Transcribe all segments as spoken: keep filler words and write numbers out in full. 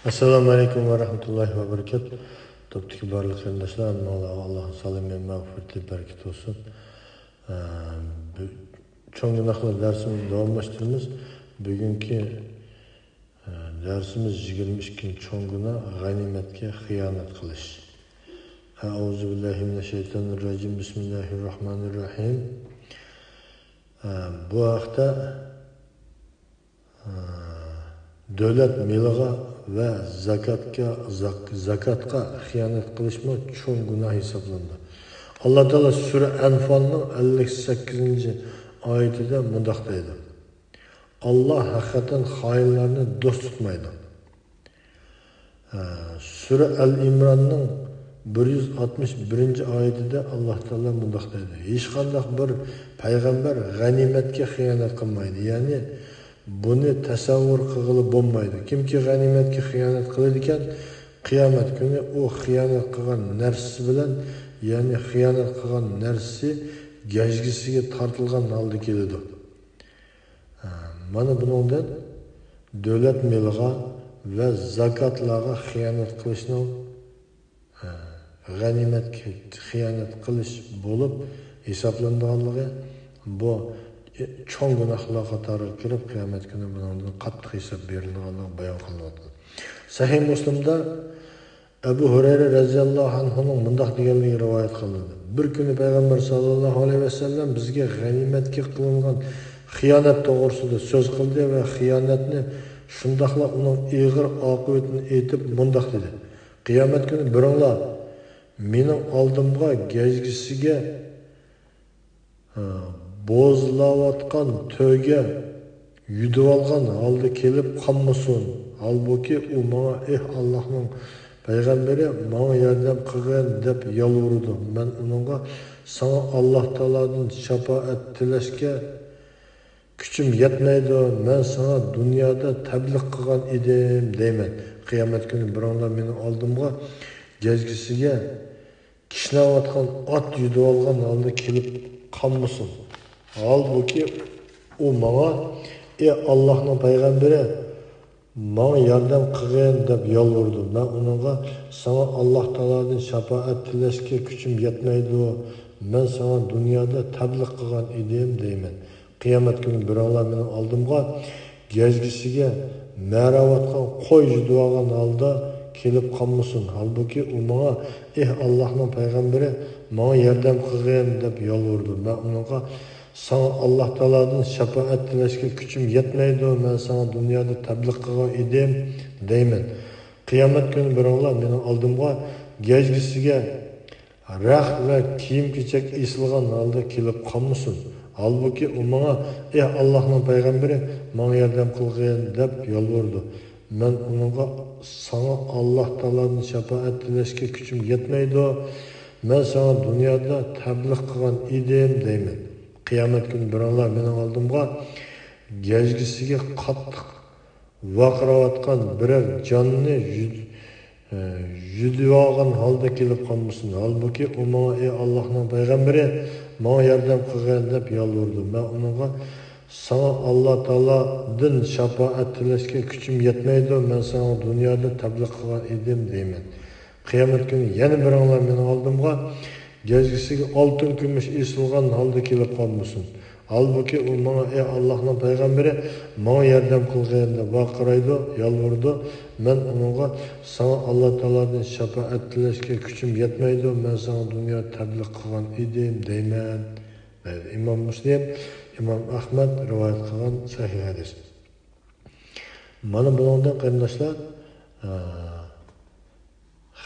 ئەسسالامۇ ئەلەيكۇم ۋە رەھمەتۇللاھى ۋە بەرىكات. توپتىكى بارلىق قېرىنداشلار، ھەممىڭلارغا ئاللاھنىڭ سالامى، مەغپىرىتى، بەرىكىتى بولسۇن. ئە، بۈ-، چوڭ گۇناھلار دەرسىمىزنى داۋاملاشتۇرىمىز. بۈگۈنكى، ئە، دەرسىمىز يىگىرمە ئىككىنچى چوڭ گۇناھ، غەنىيمەتكە خىيانەت قىلىش. أعوذ بالله من الشيطان الرجيم. بسم الله الرحمن الرحيم. ئە، بۇ ھەقتە دۆلەت مېلىغا ۋە زاكاتقا، زاك-، زاكاتقا خىيانەت قىلىشمۇ چوڭ گۇناھ ھېسابلىنىدۇ. ئاللا تائالا سۈرە ئەنفالنىڭ ئەللىك سەككىزىنچى ئايىتىدە مۇنداق دەيدۇ: «ئاللا ھەقىقەتەن خائىنلارنى دوست تۇتمايدۇ.» ھە، سۈرە ئەل ئىمراننىڭ بىر يۈز ئاتمىش بىرىنچى ئايىتىدە ئاللا تائالا مۇنداق دەيدۇ: «ھېچقانداق بىر پەيغەمبەر غەنىيمەتكە خىيانەت قىلمايدۇ.» يەنى بۇنى تەسەۋۋۇر قىلغىلى بولمايدۇ. كىمكى غەنىيمەتكە خىيانەت قىلىدىكەن، قىيامەت كۈنى ئۇ خىيانەت قىلغان نەرسىسى بىلەن، يەنى خىيانەت قىلغان نەرسىسى گەجگىسىگە تارتىلغان ھالدا كېلىدۇ. ھە، مانا بۇنىڭدىن دۆلەت مېلىغا ۋە زاكاتلارغا خىيانەت قىلىشنىڭ، ھە، غەنىيمەتكە خىيانەت قىلىش بولۇپ ھېسابلىنىدىغانلىقى، بۇ چوڭ گۇناھلار قاتارىغا كىرىپ، قىيامەت كۈنى بۇنىڭدىن قاتتىق ھېساب بېرىلىدىغانلىقى بايان قىلىنىۋاتىدۇ. سەھىھ مۇسلىمدا ئەبۇ ھۇرەيرە رەزىياللاھۇ ئەنھۇنىڭ مۇنداق دېگەنلىكى رىۋايەت قىلىنىدۇ: «بىر كۈنى پەيغەمبەر ساللاللاھۇ ئەلەيھى ۋەسەللەم بىزگە غەنىيمەتكە قىلىنغان خىيانەت توغرىسىدا سۆز قىلدى ۋە خىيانەتنى، شۇنداقلا ئۇنىڭ ئېغىر ئاقىۋىتىنى ئېيتىپ مۇنداق دېدى: قىيامەت كۈنى بىرىڭلار مېنىڭ ئالدىمغا گەجگىسىگە بوزلاۋاتقان تۆگە يۈدۈۋالغان ھالدا كېلىپ قالمىسۇن. ھالبۇكى، ئۇ ماڭا، ئېھ، ئاللاھنىڭ پەيغەمبىرى، ماڭا ياردەم قىلغىن، دەپ يالۋۇرىدۇ. مەن ئۇنىڭغا، ساڭا ئاللاھ تائالادىن شاپائەت تىلەشكە كۈچۈم يەتمەيدۇ، مەن ساڭا دۇنيادا تەبلىغ قىلغان ئىدىم، دەيمەن. قىيامەت كۈنى بىرىڭلار مېنىڭ ئالدىمغا گەجگىسىگە كىشنەۋاتقان ئات يۈدۈۋالغان ھالدا كېلىپ قالمىسۇن. ھالبۇكى، ئۇ ماڭا، ئى ئاللاھنىڭ پەيغەمبىرى، ماڭا ياردەم قىلغىن، دەپ يالۋۇرىدۇ. مەن ئۇنىڭغا، ساڭا ئاللاھ تائالادىن شاپائەت تىلەشكە كۈچۈم يەتمەيدۇ، مەن ساڭا دۇنيادا تەبلىغ قىلغان ئىدىم، دەيمەن. قىيامەت كۈنى بىرىڭلار مېنىڭ ئالدىمغا گەجگىسىگە مەرەۋاتقان قوي يۈدۈۋالغان ھالدا كېلىپ قالمىسۇن. ھالبۇكى، ئۇ ماڭا، ئېھ ئاللاھنىڭ پەيغەمبىرى، ماڭا ياردەم قىلغىن، دەپ يالۋۇرىدۇ. مەن ئۇنىڭغا، ساڭا ئاللاھ تائالادىن شاپائەت تىلەشكە كۈچۈم يەتمەيدۇ، مەن ساڭا دۇنيادا تەبلىغ قىلغان ئىدىم، دەيمەن. قىيامەت كۈنى بىرىڭلار مېنىڭ ئالدىمغا گەجگىسىگە رەخت ۋە كىيىم-كېچەك ئېسىلغان ھالدا كېلىپ قالمىسۇن. ھالبۇكى، ئۇ ماڭا، ئېھ ئاللاھنىڭ پەيغەمبىرى، ماڭا ياردەم قىلغىن، دەپ يالۋۇرىدۇ. مەن ئۇنىڭغا، ساڭا ئاللاھ تائالادىن شاپائەت تىلەشكە كۈچۈم يەتمەيدۇ، مەن ساڭا دۇنيادا تەبلىغ قىلغان ئىدىم، دەيمەن. قىيامەت كۈنى بىرىڭلار مېنىڭ ئالدىمغا گەجگىسىگە قاتتىق ۋارقىراۋاتقان بىرەر جاننى يۈد-، ئە، يۈدۈۋالغان ھالدا كېلىپ قالمىسۇن. ھالبۇكى، ئۇ ماڭا، ئى ئاللاھنىڭ پەيغەمبىرى، ماڭا ياردەم قىلغىن، دەپ يالۋۇرىدۇ. مەن ئۇنىڭغا، ساڭا ئاللاھ تائالادىن شاپائەت تىلەشكە كۈچۈم يەتمەيدۇ، مەن ساڭا دۇنيادا تەبلىغ قىلغان ئىدىم، دەيمەن. قىيامەت كۈنى يەنە بىرىڭلار مېنىڭ ئالدىمغا گەجگىسىگە ئالتۇن، كۈمۈش ئېسىلغان ھالدا كېلىپ قالمىسۇن. ھالبۇكى، ئۇ ماڭا، ئى ئاللاھنىڭ پەيغەمبىرى، ماڭا ياردەم قىلغىن، دەپ ۋارقىرايدۇ، يالۋۇرىدۇ. مەن ئۇنىڭغا، ساڭا ئاللاھ تائالادىن شاپائەت تىلەشكە كۈچۈم يەتمەيدۇ، مەن ساڭا دۇنيادا تەبلىغ قىلغان ئىدىم، دەيمەن. ئىمام مۇسلىم، ئىمام ئەھمەد رىۋايەت قىلغان سەھىھ ھەدىس. مانا بۇنىڭدىن، قېرىنداشلار، ئە،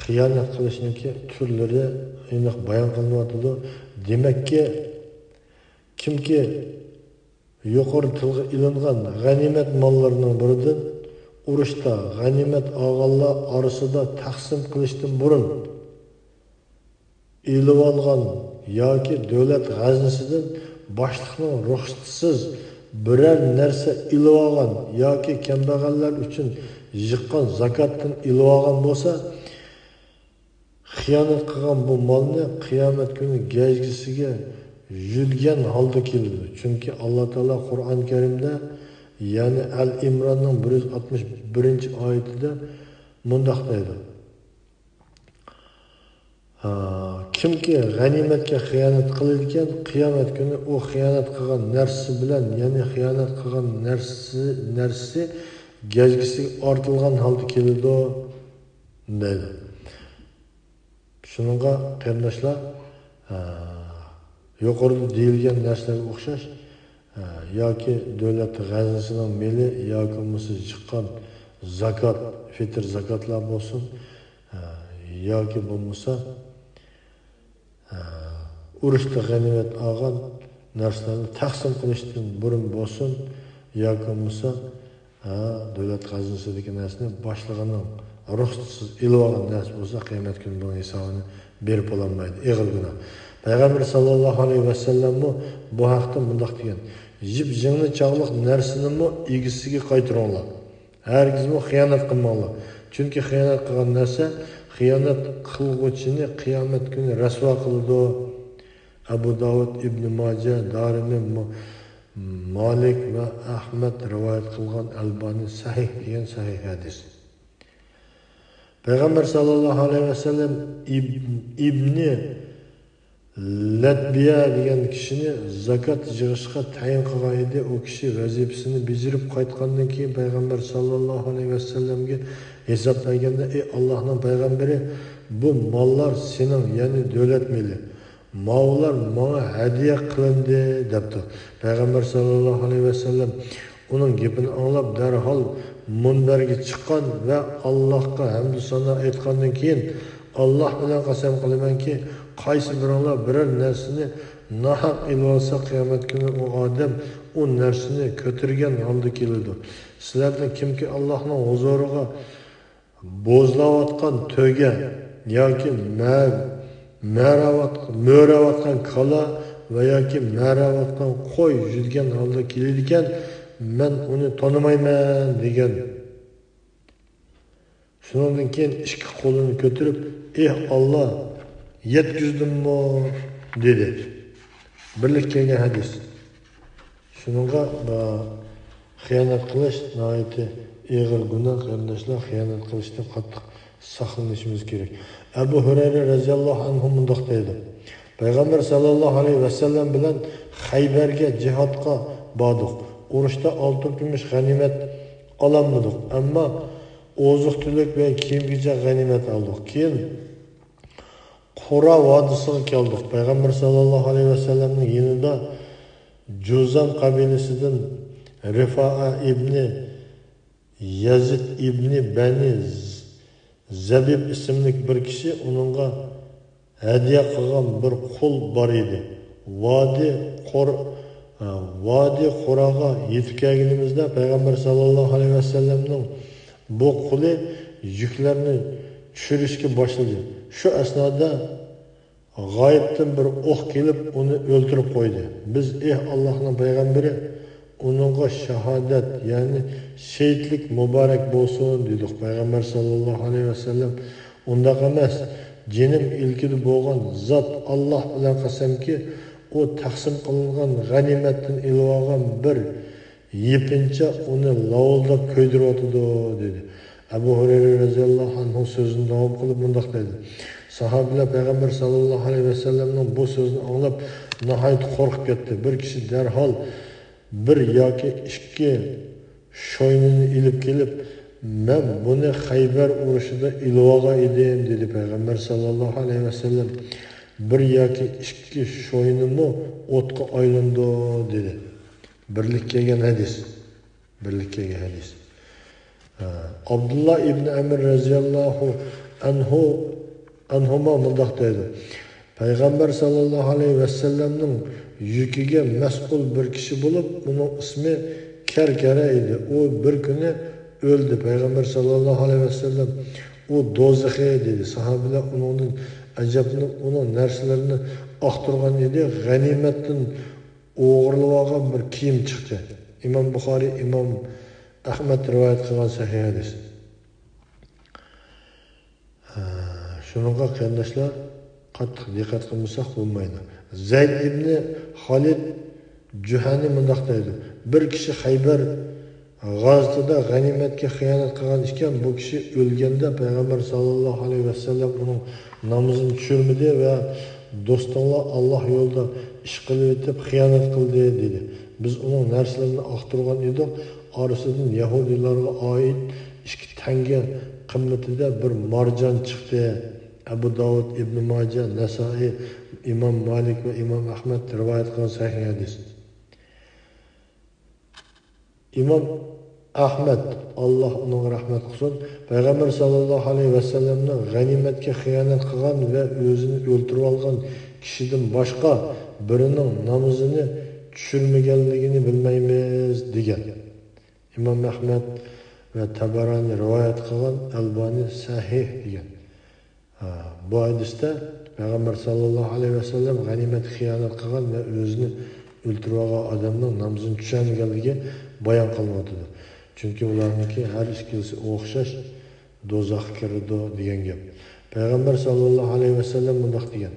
خىيانەت قىلىشنىڭكى تۈرلىرى ئېنىق بايان قىلىنىۋاتىدۇ. دېمەككى، كىمكى يۇقىرىدا تىلغا ئېلىنغان غەنىيمەت ماللىرىنىڭ بىرىدىن ئۇرۇشتا غەنىيمەت ئالغانلار ئارىسىدا تەقسىم قىلىشتىن بۇرۇن ئېلىۋالغان ياكى دۆلەت غەزنىسىدىن باشلىقنىڭ رۇخسىتىسىز بىرەر نەرسە ئېلىۋالغان ياكى كەمبەغەللەر ئۈچۈن يىغقان زاكاتتىن ئېلىۋالغان بولسا، خىيانەت قىلغان بۇ مالنى قىيامەت كۈنى گەجگىسىگە يۈدگەن ھالدا كېلىدۇ. چۈنكى ئاللا تائالا قۇرئان كەرىمدە، يەنى ئەل ئىمراننىڭ بىر يۈز ئاتمىش بىرىنچى ئايىتىدە، مۇنداق دەيدۇ: ھا، كىمكى غەنىيمەتكە خىيانەت قىلىدىكەن، قىيامەت كۈنى ئۇ خىيانەت قىلغان نەرسىسى بىلەن، يەنى خىيانەت قىلغان نەرسىسى، نەرسىسى گەجگىسىگە ئارتىلغان ھالدا كېلىدۇ، دەيدۇ. شۇنىڭغا قېرىنداشلار، ھە، يۇقىرىدا دېيىلگەن نەرسىلەرگە ئوخشاش، ھە، ياكى دۆلەت غەزنىسىنىڭ مېلى ياكى بولمىسا چىققان زاكات، فىتىر زاكاتلار بولسۇن، ھە، ياكى بولمىسا، ھە، ئۇرۇشتا غەنىيمەت ئالغان نەرسىلەرنى تەقسىم قىلىشتىن بۇرۇن بولسۇن، ياكى بولمىسا، ھە، دۆلەت خەزىنىسىدىكى نەرسىنى باشلىقىنىڭ رۇخسىتىسىز ئېلىۋالغان نەرسە بولسا، قىيامەت كۈنى بۇنىڭ ھېسابىنى بېرىپ بولالمايدۇ. ئېغىر گۇناھ. پەيغەمبەر ساللاللاھۇ ئەلەيھى ۋەسەللەممۇ بۇ ھەقتە مۇنداق دېگەن: يىپ يىڭنە چاغلىق نەرسىنىمۇ ئىگىسىگە قايتۇرۇڭلار. ھەرگىزمۇ خىيانەت قىلماڭلار. چۈنكى خىيانەت قىلغان نەرسە خىيانەت قىلغۇچىنى قىيامەت كۈنى رەسۋا قىلىدۇ. ئەبۇ داۋۇد، ئىبنى ماجە، دارىمى، مۇ-، مالىك ۋە ئەھمەد رىۋايەت قىلغان، ئەلبانى سەھىھ دېگەن سەھىھ ھەدىس. پەيغەمبەر ساللاللاھۇ ئەلەيھى ۋەسەللەم ئىب-، ئىبنى لەتبىيە دېگەن كىشىنى زاكات يىغىشقا تەيىن قىلغان ئىدى. ئۇ كىشى ۋەزىپىسىنى بېجىرىپ قايتقاندىن كېيىن پەيغەمبەر ساللاللاھۇ ئەلەيھى ۋەسەللەمگە ھېساب بەرگەندە: «ئەي ئاللاھنىڭ پەيغەمبىرى، بۇ ماللار سېنىڭ، يەنى دۆلەت مېلى. ماۋۇلار ماڭا ھەدىيە قىلىندى» دەپتۇ. پەيغەمبەر ساللاللاھۇ ئەلەيھى ۋەسەللەم ئۇنىڭ گېپىنى ئاڭلاپ، دەرھال مۇنبەرگە چىققان ۋە ئاللاھقا ھەمدۇ سانا ئېيتقاندىن كېيىن، «ئاللاھ بىلەن قەسەم قىلىمەنكى، قايسى بىرىڭلار بىرەر نەرسىنى ناھەق ئېلىۋالسا، قىيامەت كۈنى ئۇ ئادەم ئۇ نەرسىنى كۆتۈرگەن ھالدا كېلىدۇ. سىلەردىن كىمكى ئاللاھنىڭ ھۇزۇرىغا بوزلاۋاتقان تۆگە ياكى مە-، مەرەۋات-، مۆرەۋاتقان كالا ۋە ياكى مەرەۋاتقان قوي يۈدىگەن ھالدا كېلىدىكەن، مەن ئۇنى تونۇمايمەن» دېگەن. شۇنىڭدىن كېيىن ئىككى قولىنى كۆتۈرۈپ: «ئېھ ئاللا، يەتكۈزدۈممۇ؟» دېدى. بىرلىككە كەلگەن ھەدىس. شۇنىڭغا، ئا، خىيانەت قىلىش ناھايىتى ئېغىر گۇناھ، قېرىنداشلار، خىيانەت قىلىشتىن قاتتىق ساقلىنىشىمىز كېرەك. ئەبۇ ھۇرەيرە رەزىياللاھۇ ئەنھۇ مۇنداق دەيدۇ: پەيغەمبەر ساللاللاھۇ ئەلەيھى ۋەسەللەم بىلەن خەيبەرگە جىھادقا باردۇق. ئۇرۇشتا ئالتۇن كۈمۈش غەنىيمەت ئالالمىدۇق، ئەمما ئوزۇق-تۈلۈك ۋە كىيىم-كېچەك غەنىيمەت ئالدۇق. كېيىن قۇرا ۋادىسىغا كەلدۇق. پەيغەمبەر ساللاللاھۇ ئەلەيھى ۋەسەللەمنىڭ يېنىدا جۇزام قەبىلىسىدىن رىفائە ئىبنى يەزىد ئىبنى بەنى زەبىب ئىسىملىك بىر كىشى ئۇنىڭغا ھەدىيە قىلغان بىر قۇل بار ئىدى. ۋادى قۇر-، ۋادى قۇراغا يېتىپ كەلگىنىمىزدە، پەيغەمبەر ساللاللاھۇ ئەلەيھى ۋەسەللەمنىڭ بۇ قۇلى يۈكلەرنى چۈشۈرۈشكە باشلىدى. شۇ ئەسنادا غايىبتىن بىر ئوق كېلىپ، ئۇنى ئۆلتۈرۈپ قويدى. بىز: «ئېھ ئاللاھنىڭ پەيغەمبىرى، ئۇنىڭغا شاھادەت، يەنى شېھىتلىك مۇبارەك بولسۇن» دېدۇق. پەيغەمبەر ساللاللاھۇ ئەلەيھى ۋەسەللەم: «ئۇنداق ئەمەس، جېنىم ئىلكىدە بولغان زات، ئاللاھ بىلەن قەسەمكى، ئۇ تەقسىم قىلىنغان غەنىيمەتتىن ئېلىۋالغان بىر يېپىنچا ئۇنى لاۋۇلداپ كۆيدۈرۈۋاتىدۇ» دېدى. ئەبۇ ھۇرەيرە رەزىياللاھۇ ئەنھۇ سۆزىنى داۋام قىلىپ مۇنداق دېدى: ساھابىلەر پەيغەمبەر ساللاللاھۇ ئەلەيھى ۋەسەللەمنىڭ بۇ سۆزىنى ئاڭلاپ ناھايىتى قورقۇپ كەتتى. بىر كىشى دەرھال بىر ياكى ئىككى شوينىنى ئېلىپ كېلىپ، «مەن بۇنى خەيبەر ئۇرۇشىدا ئېلىۋالغان ئىدىم» دېدى. پەيغەمبەر ساللاللاھۇ ئەلەيھى ۋەسەللەم: «بىر ياكى ئىككى شوينىمۇ ئوتقا ئايلىنىدۇ» دېدى. بىرلىككە كەلگەن ھەدىس. بىرلىككە كەلگەن ھەدىس. ھە، ئابدۇللا ئىبنى ئەمر رەزىياللاھۇ ئەنھۇ، ئەنھۇما مۇنداق دەيدۇ: پەيغەمبەر ساللاللاھۇ ئەلەيھى ۋەسەللەمنىڭ يۈكىگە مەسئۇل بىر كىشى بولۇپ، ئۇنىڭ ئىسمى كەركەرە ئىدى. ئۇ بىر كۈنى ئۆلدى. پەيغەمبەر ساللاللاھۇ ئەلەيھى ۋەسەللەم: «ئۇ دوزىخى» دېدى. ساھابىلەر ئۇنىڭدىن ئەجەبلىنىپ، ئۇنىڭ نەرسىلىرىنى ئاختۇرغان ئىدى. غەنىيمەتتىن ئوغرىلىۋالغان بىر كىيىم چىقتى. ئىمام بۇخارىي، ئىمام ئەھمەد رىۋايەت قىلغان سەھىھ ھەدىس. ھە، شۇنىڭغا قېرىنداشلار قاتتىق دىققەت قىلمىساق بولمايدۇ. زەيد ئىبنى خالىد جۇھەنى مۇنداق دەيدۇ: بىر كىشى خەيبەر غازىتىدا غەنىيمەتكە خىيانەت قىلغان ئىكەن، بۇ كىشى ئۆلگەندە پەيغەمبەر ساللاللاھۇ ئەلەيھى ۋەسەللەم ئۇنىڭ نامىزىنى چۈشۈرمىدى ۋە دوستۇڭلار ئاللاھ يولىدا ئىش قىلىۋېتىپ خىيانەت قىلدى، دېدى. بىز ئۇنىڭ نەرسىلىرىنى ئاختۇرغان ئىدۇق، ئارىسىدىن يەھۇدىيلارغا ئائىت ئىككى تەڭگە قىممىتىدە بىر مارجان چىقتى. ئەبۇ داۋۇد، ئىبنى ماجە، نەسائىي، ئىمام مالىك ۋە ئىمام ئەھمەد رىۋايەت قىلغان سەھىھ ھەدىس. ئىمام ئەھمەد، ئاللاھ ئۇنىڭغا رەھمەت قىلسۇن، پەيغەمبەر ساللاللاھۇ ئەلەيھى ۋەسەللەمنىڭ غەنىيمەتكە خىيانەت قىلغان ۋە ئۆزىنى ئۆلتۈرۈۋالغان كىشىدىن باشقا بىرىنىڭ نامىزىنى چۈشۈرمىگەنلىكىنى بىلمەيمىز، دېگەن. ئىمام ئەھمەد ۋە تەبەرانى رىۋايەت قىلغان، ئەلبانى سەھىھ دېگەن. ھە، بۇ ھەدىستە پەيغەمبەر ساللاللاھۇ ئەلەيھى ۋەسەللەم غەنىيمەتكە خىيانەت قىلغان ۋە ئۆزىنى ئۆلتۈرۈۋالغان ئادەمنىڭ نامىزىنى چۈشۈرمىگەنلىكى بايان قىلىنىۋاتىدۇ. چۈنكى ئۇلارنىڭكى ھەر ئىككىلىسى ئوخشاش دوزاخقا كىرىدۇ دېگەن گەپ. پەيغەمبەر ساللاللاھۇ ئەلەيھى ۋەسەللەم مۇنداق دېگەن: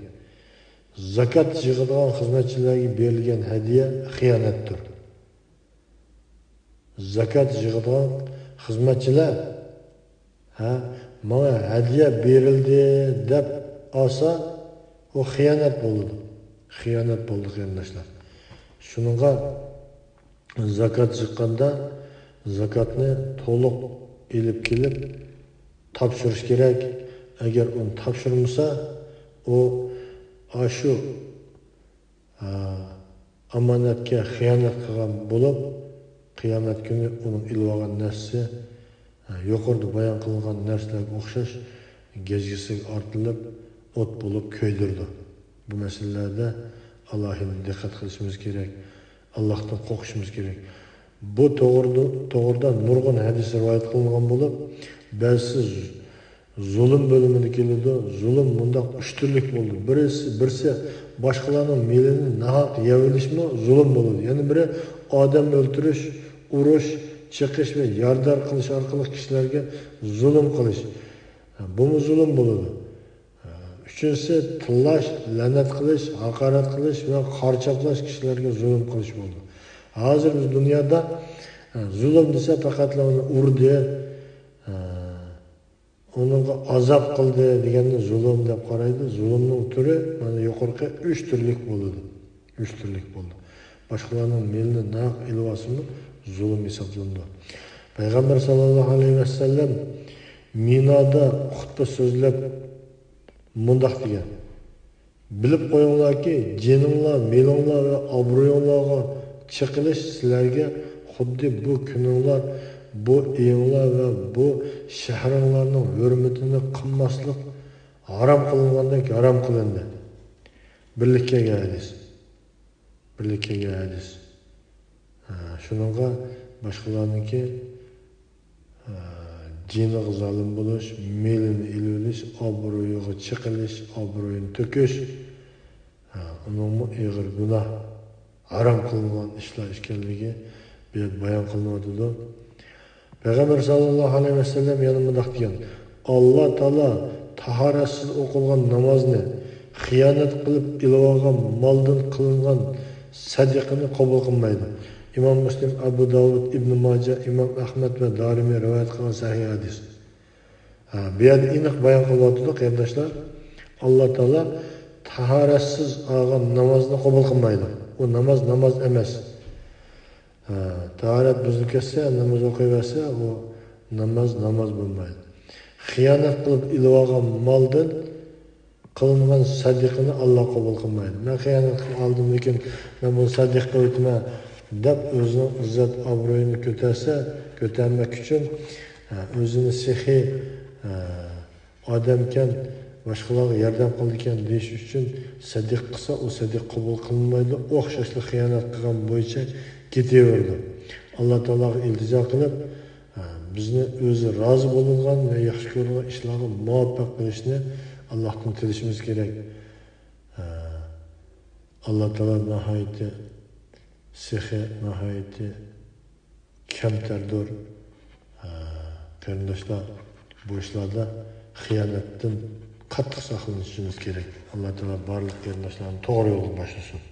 زاكات يىغىدىغان خىزمەتچىلەرگە بېرىلگەن ھەدىيە خىيانەتتۇر. زاكات يىغىدىغان خىزمەتچىلەر، ھە، ماڭا ھەدىيە بېرىلدى دەپ ئالسا، ئۇ خىيانەت بولىدۇ. خىيانەت بولدى، قېرىنداشلار. شۇنىڭغا زاكات يىغقاندا زاكاتنى تولۇق ئېلىپ كېلىپ تاپشۇرۇش كېرەك. ئەگەر ئۇنى تاپشۇرمىسا، ئۇ ئاشۇ ئامانەتكە خىيانەت قىلغان بولۇپ، قىيامەت كۈنى ئۇنىڭ ئېلىۋالغان نەرسىسى يۇقىرىدا بايان قىلىنغان نەرسىلەرگە ئوخشاش گەجگىسىگە ئارتىلىپ، ئوت بولۇپ كۆيدۈرىدۇ. بۇ مەسىلىلەردە ئالاھىدە دىققەت قىلىشىمىز كېرەك، ئاللاھتىن قورقۇشىمىز كېرەك. بۇ توغرىدا، توغرىدا نۇرغۇن ھەدىس رىۋايەت قىلىنغان بولۇپ، بەزىسى زۇلۇم بۆلۈمىدە كېلىدۇ. زۇلۇم مۇنداق ئۈچ تۈرلۈك بولىدۇ. بىرسى، بىرسى باشقىلارنىڭ مېلىنى ناھەق يەۋېلىشمۇ زۇلۇم بولىدۇ. يەنە بىرى، ئادەم ئۆلتۈرۈش، ئۇرۇش، چېقىش ۋە يارىدار قىلىش ئارقىلىق كىشىلەرگە زۇلۇم قىلىش. بۇمۇ زۇلۇم بولىدۇ. ئۈچىنچىسى، تىللاش، لەنەت قىلىش، ھاقارەت قىلىش ۋە قارا چاپلاش، كىشىلەرگە زۇلۇم قىلىش بولىدۇ. ھازىر بىز دۇنيادا زۇلۇم دېسە، پەقەتلا ئۇنى ئۇردى، ئۇنىڭغا ئازاب قىلدى دېگەننى زۇلۇم دەپ قارايدۇ. زۇلۇمنىڭ تۈرى مانا يۇقىرىقى ئۈچ تۈرلۈك بولىدۇ. ئۈچ تۈرلۈك بولىدۇ. باشقىلارنىڭ مېلىنى ناھەق ئېلىۋالسىمۇ زۇلۇم ھېسابلىنىدۇ. پەيغەمبەر ساللاللاھۇ ئەلەيھى ۋەسەللەم مىنادا خۇتبە سۆزلەپ مۇنداق دېگەن: بىلىپ قويۇڭلاركى، جېنىڭلار، مېلىڭلار ۋە ئابرۇيۇڭلارغا چېقىلىش سىلەرگە خۇددى بۇ كۈنۈڭلار، بۇ ئېيىڭلار ۋە بۇ شەھىرىڭلارنىڭ ھۆرمىتىنى قىلماسلىق ھارام قىلىنغاندەك ھارام قىلىندى. بىرلىككە كەلگەن ھەدىس. بىرلىككە كەلگەن ھەدىس. ھە، شۇنىڭغا باشقىلارنىڭكى، ھە، جېنىغا زالىم بولۇش، مېلىنى ئېلىۋېلىش، ئابرۇيىغا چېقىلىش، ئابرۇيىنى تۆكۈش، ھە، ئۇنىڭمۇ ئېغىر گۇناھ، ھارام قىلىنغان ئىشلار ئىكەنلىكى بۇ يەردە بايان قىلىنىۋاتىدۇ. پەيغەمبەر ساللاللاھۇ ئەلەيھى ۋەسەللەم يەنە مۇنداق دېگەن: ئاللا تائالا تاھارەتسىز ئوقۇلغان نامازنى، خىيانەت قىلىپ ئېلىۋالغان مالدىن قىلىنغان سەدىقىنى قوبۇل قىلمايدۇ. ئىمام مۇسلىم، ئەبۇ داۋۇد، ئىبنى ماجە، ئىمام ئەھمەد ۋە دارىمى رىۋايەت قىلغان سەھىھ ھەدىس. ھە، بۇ يەردە ئېنىق بايان قىلىۋاتىدۇ، قېرىنداشلار. ئاللا تائالا تاھارەتسىز ئالغان نامازنى قوبۇل قىلمايدۇ. ئۇ ناماز ناماز ئەمەس. ھە، تاھارەت بۇزۇلۇپ كەتسە، ناماز ئوقۇيۋەرسە، ئۇ ناماز ناماز بولمايدۇ. خىيانەت قىلىپ ئېلىۋالغان مالدىن قىلىنغان سەدىقىنى ئاللا قوبۇل قىلمايدۇ. مەن خىيانەت قىلىپ ئالدىم، لېكىن مەن بۇنى سەدىقە قىلىۋېتىمەن دەپ ئۆزىنىڭ ئىززەت ئابرۇيىنى كۆتەرسە، كۆتەرمەك ئۈچۈن، ھە، ئۆزىنى سېخىي، ھە، ئادەمكەن، باشقىلارغا ياردەم قىلىدىكەن دېيىش ئۈچۈن سەدىقە قىلسا، ئۇ سەدىقە قوبۇل قىلىنمايدۇ، ئوخشاشلا خىيانەت قىلغان بويىچە كېتىۋېرىدۇ. ئاللا تائالاغا ئىلتىجا قىلىپ، ھە، بىزنى ئۆزى رازى بولىدىغان ۋە ياخشى كۆرىدىغان ئىشلارغا مۇۋەپپەق قىلىشنى ئاللاھتىن تىلىشىمىز كېرەك. ھە، ئاللا تائالا ناھايىتى سېخىي، ناھايىتى كەمتەردۇر. ھە، قېرىنداشلار، بۇ ئىشلاردا خىيانەتتىن قاتتىق ساقلىنىشىمىز كېرەك. ئاللا تائالا بارلىق قېرىنداشلارنى توغرا يولغا باشلىسۇن.